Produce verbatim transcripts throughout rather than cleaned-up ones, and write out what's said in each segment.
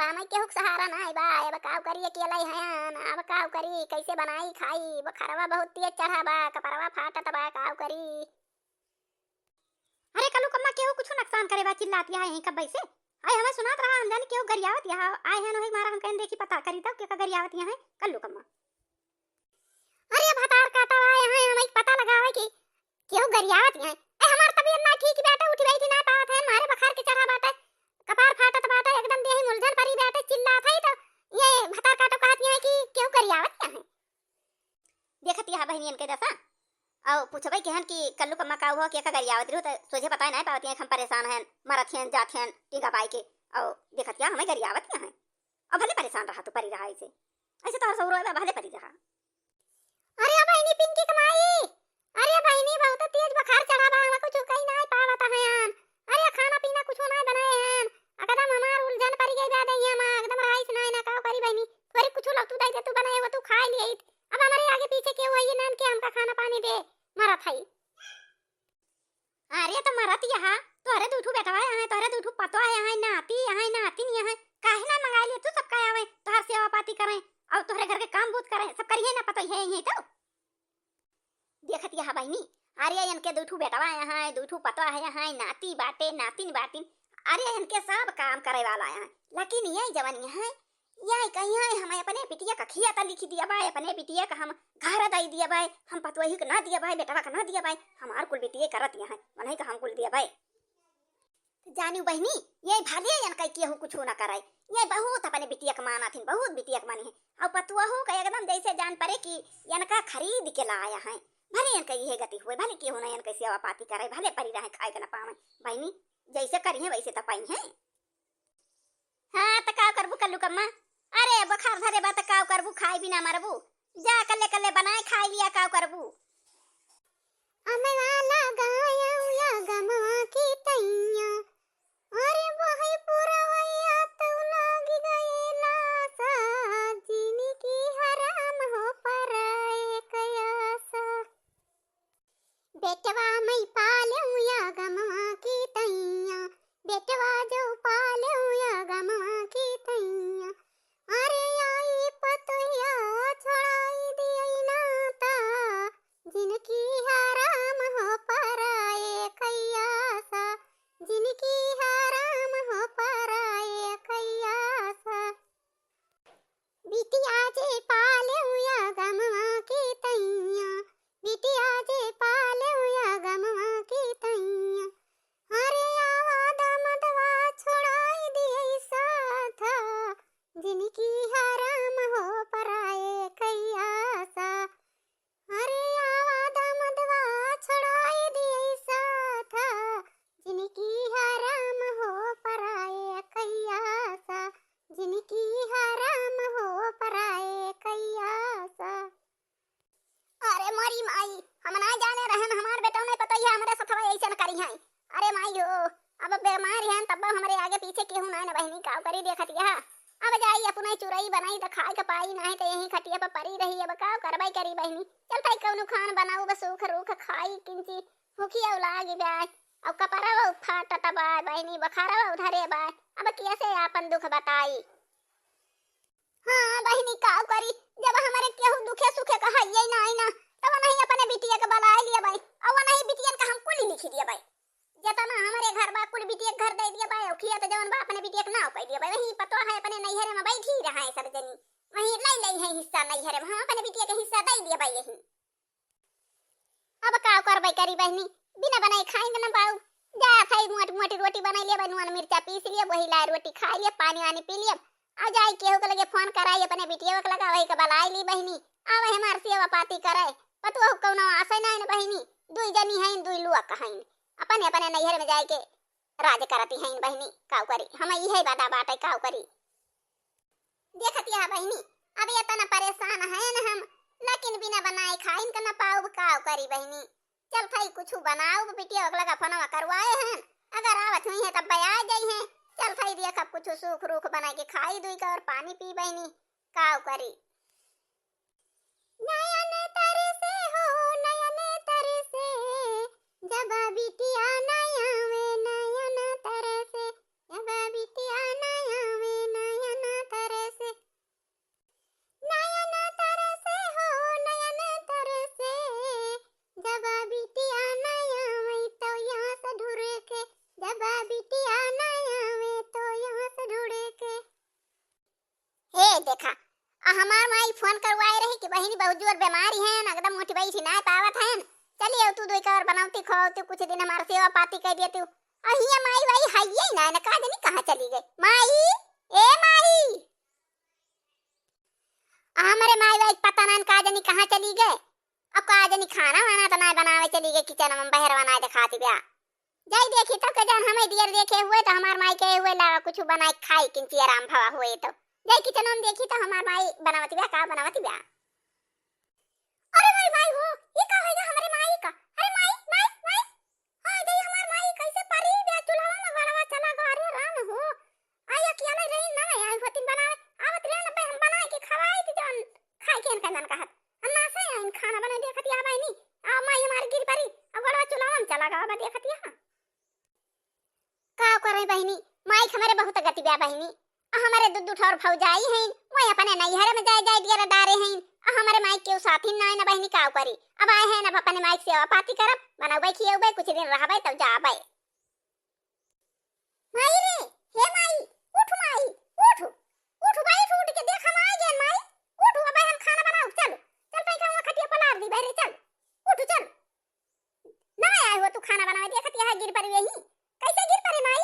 हमें केहू के सहारा नाहीं बा, अब काउ करी, अकेलइ हयन, अब काउ करी, कइसे बनाई खाई, बुखारवा बहुत तेज चढ़ा बा, कपरवा फाटत बा, काउ करी। अरे कल्लू कम्मा, केहू कुछु नुकसान करे बा, चिल्लात यहाँ यहीं कब्बे से। आए हमें सुनात रहा, हम जानी केहू गरियावत यहाँ आए हैं, वही मारा हम कहेन देखी पता करी तब केका गरियावत यहाँ है कल्लू कम्मा। अरे भतार काटा आए हैं, हमें पता लगावे कि केहू गरियावत यहाँ। ए हमार तबीयत ना ठीक बाटे, उठ बैठ ना पावत है, मारे बुखार के चढ़ा बाटे, कपार फाटत बाटे, एकदम देही मुलझन परी बाटे, चिल्लात है तो ये भतार काटो कहत यहाँ कि केहू गरियावत यहाँ है। देखत यहाँ बहिनियन के दशा। अउ पूछबे केहन कि कल्लू कम्मा का हुआ, केका गरियावत रहो, त सोझे बताए नाहीं पावत हैं कि हम परेशान हैं, मरत हैं, जात हैं, टीका पाई के। अउ देखत यहाँ हमें गरियावत यहाँ है। अब भले परेशान रहा, तू परी रहा ऐसे, ऐसे तोहर सहुरो है, भले परी रहा। अरे बहिनी पिंकी के माई, अरे बहिनी बहुत तेज बुखार चढ़ा बा, हम कुछ कही नाहीं पावत हैं। अरे खाना पीना कुछ नाहीं बनाए हैं, एकदम हमार उलझन परी गई बा दहिया मा, एकदम रहाइस नाहीं ना, काउ करी बहिनी, थोड़ी कुछ लग तू दे दे, तू बनाए हो, तू खाए लिए। अब हमरे आगे पीछे केहू है नाहीं कि हमका खाना पानी दे, मरत है। अरे तो मरत यहाँ, तोहरे दू ठू बेटवा यहाँ, तोहरे दू ठू पतवा यहाँ, नाती यहाँ, नातिन यहाँ, काहे ना मंगाए लिए तू सबका आवे, तोहर सेवा पाती करें, अउ तोहरे घर के काम बूत करें, सब करिए ना, पता है यही तो। देखत यहाँ बहिनी, अरे इनके दू ठू बेटवा यहाँ, दू ठू पतवा है यहाँ, नाती बाटे, नातिन बाटिन, अरे इनके सब काम करे वाला यहाँ, लेकिन ये जवन यहाँ, ये कहिया है, हमें अपने बिटिया का खिया त लिखि दिया बाय, अपने बिटिया का हम घर दइ दिया बाय, हम पतोही का ना दिया बाय, बेटवा का ना दिया बाय, हमार कुल बिटिया करत यहाँ, उन्हीं का हम कुल दिया बाय। जानिउ बहिनी, ये भले इनका केहू कुछु ना करे, ये बहुत अपने बिटिया का मानत हिन, बहुत बिटिया का मानी है। अउ पतोहू का एकदम जैसे जान परे कि इनका खरीद के लाया है। भले इनका यह गति हुए, भले केहू ना इनका सेवा पाती करे, भले परी रहे, खाए के ना पावे। बहिनी, जैसे करी है वैसे त पाई है। हाँ, त काउ करबू कल्लू कम्मा? अरे, बुखार धरे बा, त काउ करबू? खाए बिना मरबू। जा, कल्ले कल्ले बनाए खाए लिया, काउ करबू? अमवा लगायौ या गमवा की तैया, अरे बहै पुरवैया तौ लाग गए लासा, जिनकी हराम हो पराए कयासा। बेटवा मैं पालेउ या गमवा की तैया, बेटवा जो पालेउ या गमवा की तैया। अरे आई पतोहिया छोड़ाई दियई नाता, जिनकी हराम हो पराए कयासा, जिनकी हराम हो पराए कयासा। बिटिया जे पालेउ या गमवा की तैया, बिटिया जे पालेउ या गमवा की तैया। अरे आवा दामदवा छोड़ाई दिए साथा, जिनकी हराम हो पराए कयासा। अरे आवा दामदवा छोड़ाई दिए साथा, जिनकी हराम हो पराए कयासा, जिनकी हराम हो पराए कयासा। अरे मोरी माई, हम ना जाने रहन हमार बेटवा नहीं पता ये हमरे सथवा ऐसन करी हैं। अरे माई हो, अब बीमार हैं तब हमरे आगे पीछे केहू ना न बहिनी, काउ करी देखत यह। अब जाई अपने चुरई बनाई त खाए के पाई, नाहीं त यहीं खटिया पर परी रही। अब काउ करबई करी बहिनी, चल तई कौनो खान बनाऊ, बस सूख रूख खाई किंची, भूखिया लागी बा। अब कपरवा फाटत बा बहिनी, बुखारवा धरे बा, अब कैसे आपन दुख बताई? हाँ बहिनी, काउ करी, जब हमरे केहू दुखे सुखे का हइये नाहीं ना, तब नहीं अपने बिटिया के बलाए लिया बाई, अउ नहीं बिटियन का हम कुल लिखि दिया बाई। जतना हमरे घर बा, कुल बिटिया के घर दइ दिया बाई, अउ खिया त जवन बा, अपने बिटिया के नाव कइ दिया बाई। वही पतोह है, अपने नैहरे में बैठी रहा है सब जनी, वही लइ लइ है हिस्सा नैहरे में, हम अपने बिटिया के हिस्सा दइ दिया बाई यही। अब काउ करबे करी बहिनी, बिना बनाए खाए के ना पाऊ। जा थाई मोट मोटी रोटी बनाई लिया, नून मिर्चा पीस लिया, वही लाए रोटी खाई लिया, पानी वानी पी लिया। आ जाई केहू के लगे फोन कराई, अपने बिटिया के लगा वही के बलाई ली बहिनी, आवे हमार सेवा पाती करे। पतोह कौनो आसे नाहीं न बहिनी, दुई जनी हैं, दुई लुआ कहाइन, अपने अपने नैहर में जाए के राज करती हैं बहिनी। काउ करी, हम इहे बदा बाटे, काउ करी। देखत यह बहिनी, अब इतना परेशान हैं न हम, लेकिन बिना बनाए खाइन के न पाउब, काउ करी बहिनी। चल थई कुछु बनाउब, बिटिया ओकला का फोनवा करवाए हैं, अगर आवत हुई हैं तब बया जाई हैं। चल थई देखब कुछु सूख रूख बनाए के खाई दुई का और पानी पी बहिनी, काउ करी। नयन तरसे हो, नयन तरसे, जब बिटिया ना आवे, नयन तरसे, जब बिटिया ना आवे, नयन देखा, आ हमार माई फोन करवाए रही कि बहिनी बहुत जोर बीमारी है ना, एकदम उठ बैठी ना पावत है ना, चली आओ तू दो एक और बनावती खवावती, कुछ दिन हमार सेवा पाती कर दिया तू। और हिया माई वाई है ही ना, ना का जानी कहाँ चली गई माई। ए माई, आ हमरे माई वाई पता ना का जानी कहाँ चली गए। अब का जानी खाना वाना तो ना बनावे चली गई किचन में, बहर बनाए दिखाती ब्या। जाई देखी तो के जान हमें दियर देखे हुए तो हमार माई के हुए लावा कुछ बनाए खाई किंची आराम भवा हुए तो। जाई किचन में देखी तो हमार माई बनावती ब्या, का बनावती ब्या। अरे माई, माई हो, ये का होइगा हमरे माई का? अरे माई, माई, माई। हाँ, दे हमार माई कैसे परी बे चूल्हा में गड़वा चला गो, अरे राम हो। आई अकेले रही ना, आई होतिन बनावे, आवत रहे ना बे हम बनाए के खवाई थी जौन खाए के इनका मन कहत। हम ना से आइन खाना बनाए देखत या बहिनी, आ माई हमार गिर परी, अब गड़वा चूल्हा में चला गवा बा देखत या। का करे बहिनी, माई के हमरे बहुत गति बा बहिनी। आ हमरे दू दू ठौर भौजाई हैं, वो अपने नैहर में जाए जाए दियर डारे हैं। आ हमरे माई के साथी ना है ना बहिनी, का करी। अब आए हैं, अब अपने माई के सेवा पाती करब, बनौबे खियौबे, कुछ दिन रहबे तब जाबे। माई रे, हे माई, उठ माई, उठ, उठ, बैठ, उठ के देख हम आ गए माई, उठ, अब हम खाना बनाओ, चल, चल तई का खटिया पलार दी बहरे, चल, उठ, चल। ना आए हो तू खाना बनावे, देखत यहाँ गिर पड़ी यही। कैसे गिर पड़े माई?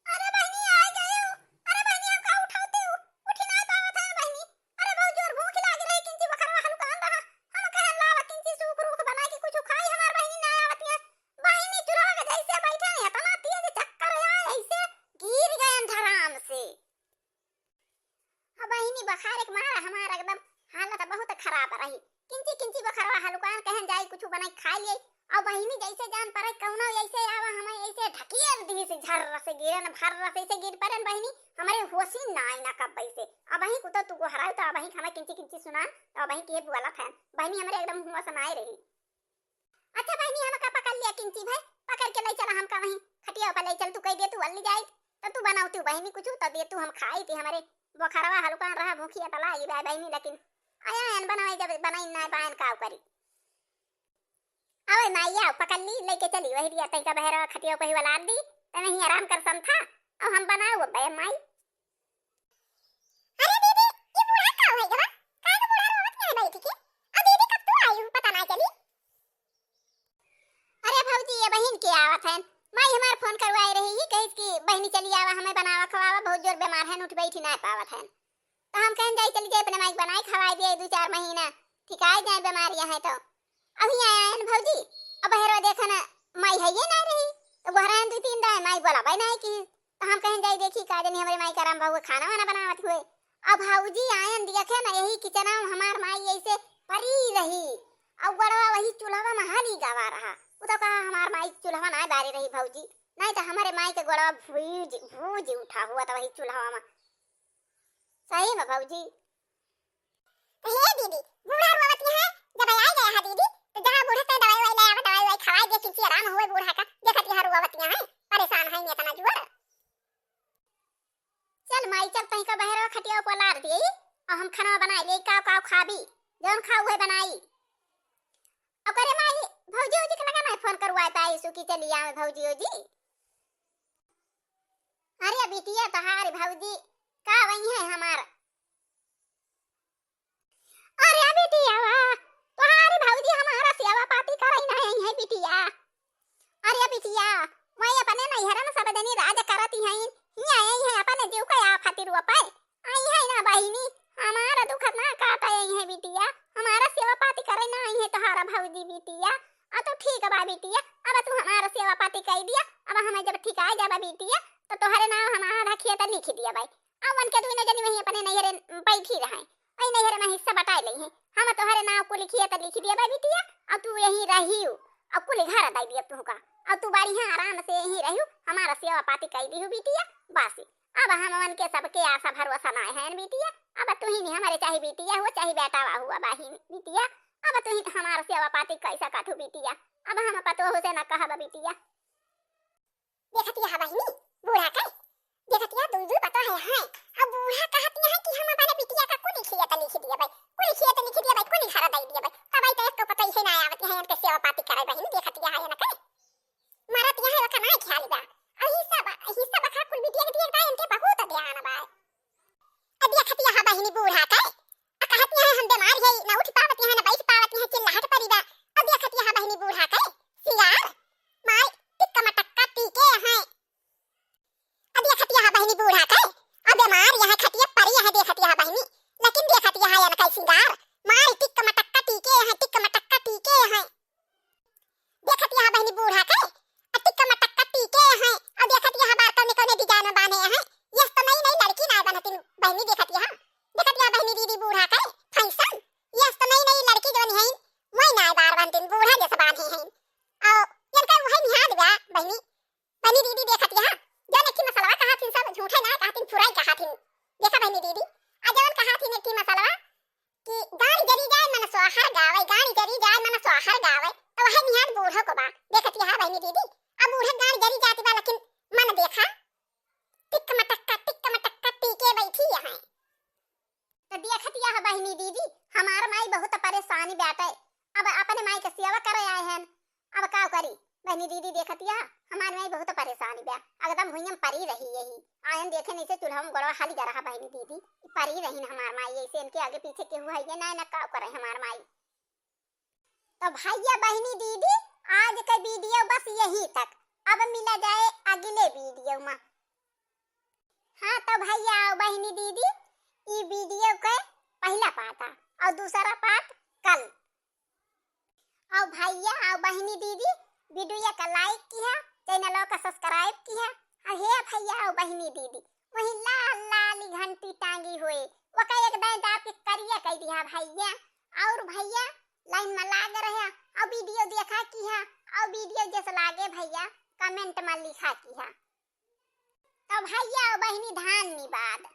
अरे बहिनी, आ गए हो। अरे बहिनी, हम का उठाते हो? उठी ना पावत है बहिनी। अरे बहुत जोर भूख लाग रही, किंची बखरवा हलुकान रहा। हम कहन लावा किंची सूख रूख बना के कुछ खाई, हमार बहिनी ना आवत है। बहिनी चूल्हा के जैसे बैठे हैं, इतना तेज चक्कर आए, ऐसे गिर गए धड़ाम से। अब बहिनी बखारे के मारा हमार एकदम हालत बहुत खराब रही। किंची किंची बखरवा हलुकान कहन जाई कुछ बनाई खा लिए। अब बहिनी जैसे जान पड़े कौनो ऐसे आवा हमें ऐसे ढकेल दी से झर्र से गिरन भर्र से ऐसे गिर पड़न बहिनी। हमरे होशी ना आई ना कब से। अब वहीं कुतो तू गोहराई तो अब वहीं हमें किंची किंची सुनान तो अब वहीं के बोला था बहिनी हमरे एकदम होश ना आई रही। अच्छा बहिनी, हमका पकड़ लिया किंची भाई, पकड़ के ले चला हमका वहीं खटिया पर ले चल, तू कह दे तू अल्ली जाई तो तू बनाओ तू बहिनी कुछ तो दे तू हम खाई थी, हमरे बोखरवा हलुकान रहा भूखिया तला आई बा बहिनी, लेकिन आया हन बनावे जब बनाई ना पायन का करी। आवे माई आओ पकड़ ली लेके चली वही दिया तैका बहरवा खटिया पर ही वाला दी, तने ही आराम कर सम था। अब हम बनाओ अब माई। अरे दीदी, ये बूढ़ा का होई गवा? काहे को बूढ़ा रोवत काहे बैठ के? आ दीदी कब तू आई हूँ, पता ना चली। अरे भौजी, ये बहिन के आवत है। माई हमार फोन करवाए रही, ये कहित कि बहिनी चली आवा, हमें बनावा खवावा, बहुत जोर बीमार है, उठ बैठी ना पावत है। तो हम कहन जाई चली जाए अपने माई के बनाए खवाए दिए, दो चार महीना ठिकाए जाए बीमारियां हैं तो। अभी आया है ना भौजी, अब बहरवा देखा ना, माई है ये ना रही, तो गोहरान दो तीन दाए माई बोला भाई ना की। तो हम कहें जाई देखी का जानी हमरे माई का राम बाबू खाना वाना बनावत हुए। अब भौजी आयन देखे ना यही किचना में हमार माई ऐसे परी रही। अब गड़वा वही चूल्हा में हाली गवा रहा। उ तो कहा हमार माई चूल्हा ना बारे रही भौजी, नहीं तो हमारे माई के गड़वा भूज भूज उठा हुआ था वही चूल्हा में। सही में भौजी। तो हे दीदी, बूढ़ा रोवत यहाँ, जब आ गया है दीदी, तो जहाँ बूढ़े से दवाई वाई ले आवा, दवाई वाई खवाई दे, किसी आराम हुए बूढ़ा का। देखत यहाँ रोवत यहाँ है, परेशान है इतना जुआर। चल माई, चल तहीं का बहरवा खटिया ऊपर लार दिए, और हम खाना बनाए ले, काव काव खाबी, जौन खाऊ है बनाई। और करे माई, भौजी उजी के लगा ना फोन करवाए पाई, सुखी चली आवे भौजी उजी। अरे बिटिया, तोहार भौजी का वही है हमार। अरे बिटिया, वाह, तोहार भौजी हमारा सेवा पाती करई ना आई है बिटिया। अरे बिटिया, वही अपने नैहर में सब जनी राज करती हैं, हियाँ आई है अपने जीव का आफत रुआ पे। आई है ना बहिनी, हमारा दुख ना काटा आई है बिटिया, हमारा सेवा पाती करे ना आई है तोहारा भौजी बिटिया। आ तो ठीक बा बिटिया, अब तू हमारा सेवा पाती कर दिया, अब हमें जब ठिकाए जाबा बिटिया, तो तोहरे नाम हमारा खेत लिख दिया भाई। अब उनके दुनो जनी वहीं अपने नैहरे बैठी रहे, वही नैहरे में हिस्सा बटाए ले हैं। हम तोहरे नाम कुल खेत लिख दिया बा बिटिया, और तू यहीं रहियो, और कुल घर दे दिया तुमका, और तू बढ़िया आराम से यहीं रहियो, हमारा सेवा पाती कर दियो बिटिया। बस अब हम उनके सबके आशा भरोसा ना है बिटिया। अब तू ही नहीं हमारे चाहे बिटिया हो चाहे बेटा हुआ बहिन बिटिया, अब तू ही हमारा सेवा पाती कैसा काटू बिटिया। अब हम पतोहू से ना कहब बिटिया। देखतिया है बहिनी, बूढ़ा के। देखतिया दुई दुई पतोह है, हैं। अब बूढ़ा कहतिया है कि हम अपने बिटिया का कुल खेत लिख दिया भाई, कुल खेत लिख दिया भाई, कुल घर दे दिया भाई। तब आई तो एक तो पतोह ही ना आवती है, इनके सेवा पाती करे बहिनी, देखतिया है ना के। मरत यहाँ ओकर ना ख्याल बा। आ हिस्सा बा, हिस्सा बखरा कुल बिटिया के दिए बा, इनके बहुत ध्यान बा। दीदी, हमार माई बहुत परेशानी बाटे, अब अपने माई के सेवा करे आए हैं, अब का करी? बहिनी दीदी देखतिया, हमार माई बहुत परेशानी बा, एकदम हुइयम परी रही यही। आयन देखे नहीं से चूल्हा में गोड़वा हाली जा रहा बहिनी दीदी, ई परी रही न हमार माई, ऐसे इनके आगे पीछे केहू है ये ना, ना का करे हमार माई। तो भैया बहिनी दीदी, आज का वीडियो बस यही तक, अब मिला जाए अगले वीडियो में। हाँ तो भैया और बहिनी दीदी, ई वीडियो के पहला पार्ट है और दूसरा पार्ट कल। और भैया और बहिनी दीदी, वीडियो का लाइक किहा, चैनल का सब्सक्राइब किहा। और हे भैया और बहिनी दीदी, वही लाल लाल घंटी टांगी हुए, ओका एक दाएं दाब के करिया कह दिहा भैया। और भैया लाइन में लाग रहे और वीडियो देखा किहा, और वीडियो जैसे लागे भैया कमेंट में लिखा किहा। तो भैया और बहिनी धन्यवाद।